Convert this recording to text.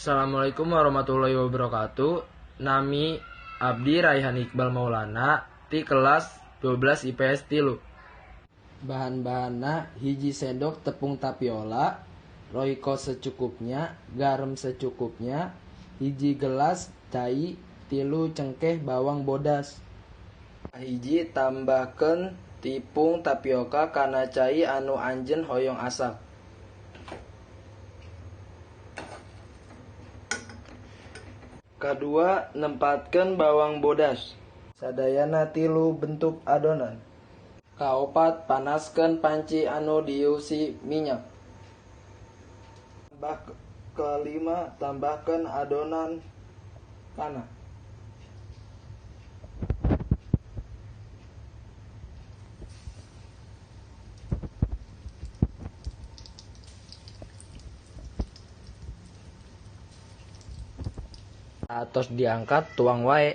Assalamualaikum warahmatullahi wabarakatuh. Nami abdi Raihan Iqbal Maulana ti kelas 12 IPS 3. Bahan-bahanna 1 sendok tepung tapiola, Royco secukupnya, garam secukupnya, 1 gelas cai, 3 cengkeh bawang bodas. 1 tambahkeun tepung tapioka kana cai anu anjeun hoyong asak. Kadua, nempatkeun bawang bodas. Sadayana 3 bentuk adonan. Kaopat, panaskeun panci anu dieusi minyak. Kelima, tambahkeun adonan kana. Atos diangkat tuang wae.